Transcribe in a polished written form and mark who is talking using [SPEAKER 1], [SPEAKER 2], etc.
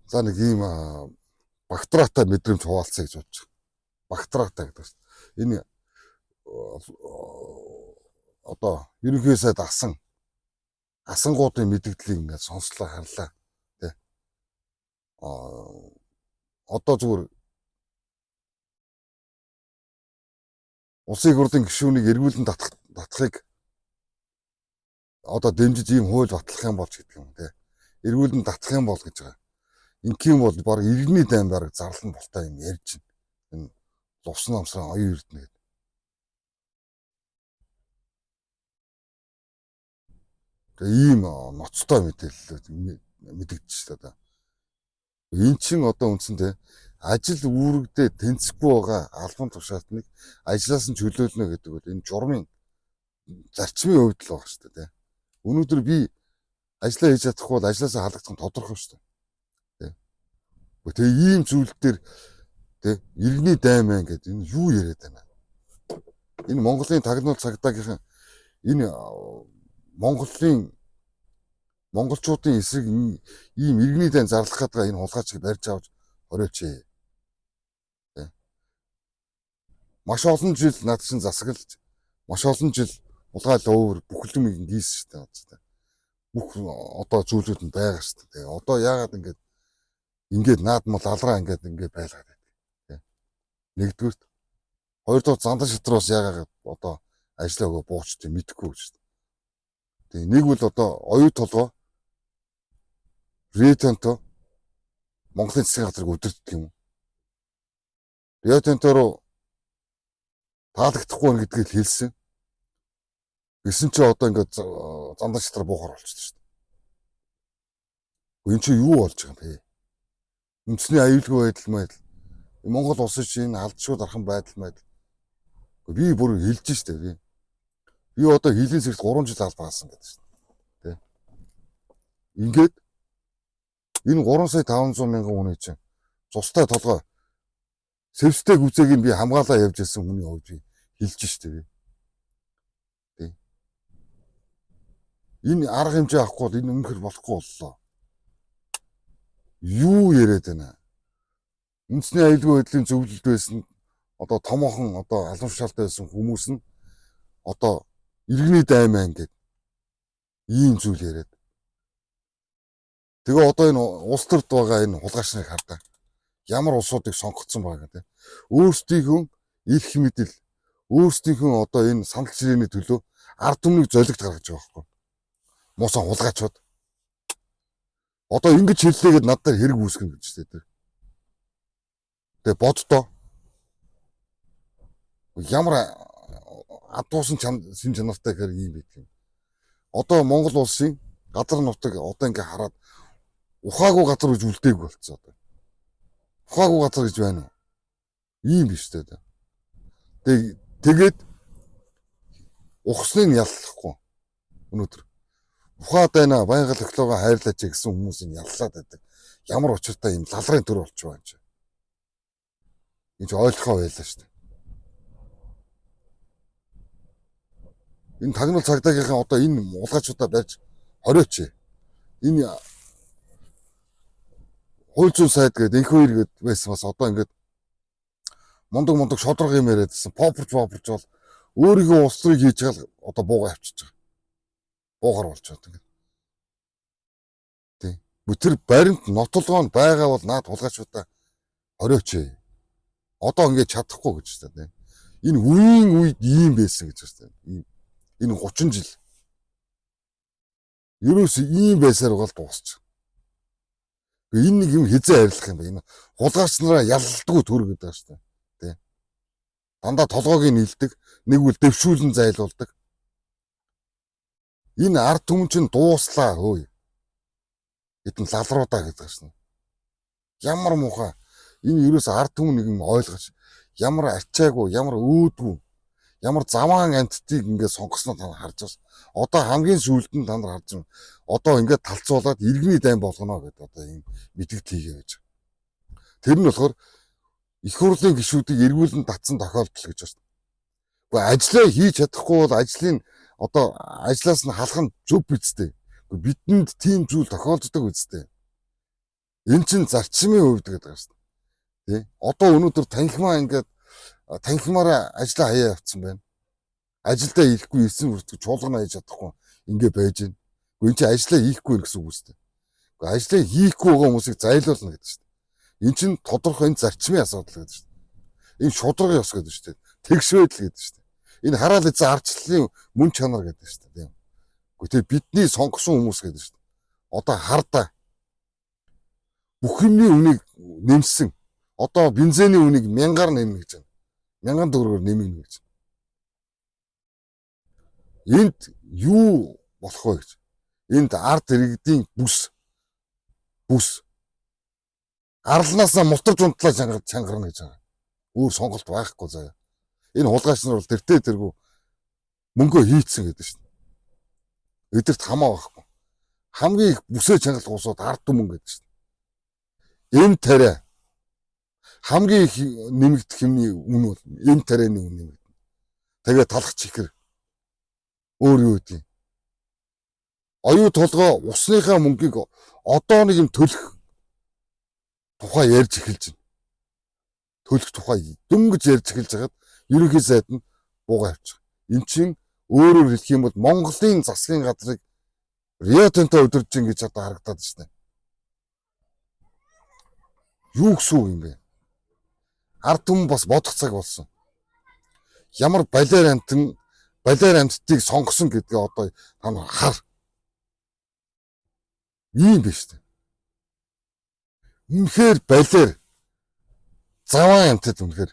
[SPEAKER 1] За нэг ийм бактериатай мэдрэмж хуваалцъя гэж бодож байгаа. Бактериатай гэдэг чинь энэ одоо ерөнхий сайд асангуудын мэдгдлийг ингээд сонслоо харлаа тий. Одоо зүгээр улсын их хурлын гишүүнийг эргүүлэн татахыг одоо дэмжиж ийм хууль батлах юм бол ч гэдэг юм тий. Эргүүлэн татах юм бол гэж байгаа. Ингийн бол баг иргэний дайн баг зарлан болтой юм ярьж байна. Энэ лувсан намсран оюун эрдэнэ гэдэг. Тэгээ ийм ноцтой мэдээлэл мэдэгдэж шүү дээ. Эн чин одоо үндсэндээ ажил үүрэгдээ тэнцэхгүй байгаа албан тушаалтныг ажлаас нь чөлөөлнө гэдэг бол энэ журмын зарчмын хувьд л байгаа шүү дээ. Өнөөдөр би ажлаа хийж чадахгүй бол ажлаасаа халагдах нь тодорхой шүү дээ. Тэгээ ийм зүйл дээр тэ иргэний даймаа гэдэг энэ юу яриад байна? Энэ Монголын тагнуул цагдаагийнхан энэ Монголын монголчуудын эсрэг ийм иргэний дайн зарлах гэдэг энэ хулгайчийг барьж авч хориоч. Маш олон жил над чинь засаглаж маш олон жил хулгай луур бүх юм гийсэн шүү дээ. Бүх одоо зүйлүүд нь байгаа шүү дээ. Одоо яагаад ингээд наадмал алраа ингээд байлгаад байдаг. Нэгдүгürt хоёрдугаар зандан шатраас яагаад одоо ажлаа өгөө буучтай мэдэхгүй гэж. Тэгээ нэг бол одоо оюу толгой Рио Тинто Монголын засгийн газрыг удирддаг юм. Рио Тинто руу таалагдахгүй байна гэдгийг хэлсэн. Гэсэн чи одоо ингээд зандан шатраа буухаар болчихсон шүү дээ. Энд чи юу болж байгаа юм бэ? Үндэсний аюулгүй байдал Монгол улсын чинь энэ алдшгүй дархан байдал. Би бүр хэлж штэ би. Би одоо хилийн сэрт 3 жил алба хаасан гэдэг шин. Тэ. Ингээд энэ 3 сая 500 мянган хүний чинь цустай толгой сэвстэй гүзээг нь би хамгаалаа явж исэн хүний хувьд би хэлж штэ би. Тэ. Энэ арга хэмжээ авахгүй бол энэ өмнөхөр болохгүй боллоо. Юу яриад байна? Үндэсний аюулгүй байдлын зөвлөлд байсан одоо томоохон одоо албан тушаалтай байсан хүмүүс нь одоо иргэний даймаа ингээд ийм зүйл яриад. Тэгээ одоо энэ улс төрд байгаа энэ хулгайчныг хардаа. Ямар улсуудыг сонгогдсон байгаа гэдэг. Өөрсдийнхөө эрх мэдэл, өөрсдийнхөө одоо энэ санал ширээний төлөө ард түмнийг золигт гаргаж байгаа байхгүй. Муусан хулгайчууд. Одоо ингэж хэллээгээд над дээр хэрэг үүсгэн гэж шүү дээ. Тэгээ боддоо. Ямар адуусан сэн чанартай гэхээр ийм байдаг юм. Одоо Монгол улсын газар нутаг одоо ингээ хараад ухаагүй газар гэж үлдээгүй болцсон одоо. Ухаагүй газар гэж байна уу? Ийм биш үү? Тэгээд ухсныг яллахгүй өнөөдөр. Ухаад байна, байгаль экологоо хайрлаач гэсэн хүмүүсийг яллаад байдаг. Ямар учиртай ийм лалрын төр болчих вэ юм чи. Энд ойлгохоо байлаа шүү дээ. Энэ тагнуул цагдаагийнхан одоо энэ хулгайчуудаа барьж хориоч. Энэ хууль зүйн сайд гэдэг инх хоёр гэдэг байсан бас одоо ингээд мундаг шодрог юм яриадсэн. Попорч бол өөрийнхөө улс төрийг хийж байгаа одоо буугаа авчиж байгаа. Буугаар болж байгаа ингээд. Тий. Тэр баримт нотолгоо нь байгаа бол наад хулгайчуудаа хориоч. Одоо ингээд чадахгүй гэж байна тий. Энэ үеийн үед ийм байсан гэж байна. Энэ 30 жил. Ерөөс ийм байсаар гол дуусчих. Энэ нэг юм хизээ арилах юм бэ? Энэ хулгайч нараа ялдаггүй төр гэдэг байгаа шүү дээ. Тэ. Дандаа толгойг нийлдэг, нэг үл дэвшүүлэн зайлуулдаг. Энэ ард түмэн чинь дууслаа хөөе. Эдэн лалруудаа гэдэг байгаа шин. Ямар муухай. Энэ ерөөс ард түмэн нэг юм ойлгож ямар ачаагүй, ямар өөдгүү, ямар заваан амьтдыг ингээд сонгосноо та харж байна. Одоо хамгийн сүүлд нь та нар харж байна. Одоо ингээд талцуулаад иргэний дайн болгоно гэдэг одоо ийм мэдгэл хийгээ гэж. Тэр нь болохоор их хурлын гишүүдийг эргүүлэн татсан тохиолдол гэж байна. Гэхдээ ажлаа хийж чадахгүй бол ажлын одоо ажлаас нь халах нь зөв биз дээ. Бидэнд тийм зүйл тохиолддог үстэй. Эн чин зарчмын хувьд гэдэг байгаа шүү дээ. Тэ? Одоо өнөөдөр танхимаа ингээд танхимаараа ажлаа хаяа явцсан байна. Ажилдаа ирэхгүй ирсэн хүртэл чуулган хийж чадахгүй ингээ байж байна. Гэхдээ эн чинь ажлаа хийхгүй гэсэн үг үстэй. Гэхдээ ажлаа хийхгүй байгаа хүмүүсийг зайлуулна гэдэг шүү дээ. Эн чинь тодорхой энэ зарчмын асуудал гэдэг шүү дээ. Энэ шударгын ёс гэдэг шүү дээ. Тэгш байдал гэдэг шүү дээ. Энэ хараал эзэн ардчлалын мөн чанар гэдэг шүү дээ. Гэхдээ тэг бидний сонгосон хүмүүс гэдэг шүү дээ. Одоо хардаа бүх юмны үнийг нэмсэн. Одоо бензиний үнийг мянгаар нэмнэ гэж байна. 1000 төгрөгөөр нэмнэ гэж. Энд юу болох вэ гэж. Энд ард иргэдийн бүс бүс арлнаасаа мутарж унтлаа чангарна гэж байгаа. Өөр сонголт байхгүй заяа. Энэ хулгайч нар бол тэртээ тэргүй мөнгөө хийцэн гэдэг шин. Эдэрт хамаа байхгүй. Хамгийн их бүсээ чангалах усууд ард түмэн гэдэг шин. Эм тариа хамгийн их нэмэгдэх юмны үн бол эм тарианы үн нэмэгдэнэ. Тэгээ талах чихэр өөр юу гэдэг. Оюу толгой усныхаа мөнгийг одоо нэг юм төлөх тухай ярьж эхэлж байна. Төлөх тухай дөнгөж ярьж эхэлж хагаад ерөнхий сайд нь буугаа авчих. Эн чинь өөрөөр хэлэх юм бол Монголын засгийн газрыг Рио Тинто удирдах чинь гэж одоо харагдаад байна шнэ. Юу гэсэн үг юм бэ? Ард түмэн бас бодох цаг болсон. Ямар балиар амтан балиар амьтдыг сонгосон гэдгээ одоо та нар хар. Ийм биш үү? Үнэхээр балиар заваан амьтад үнэхээр.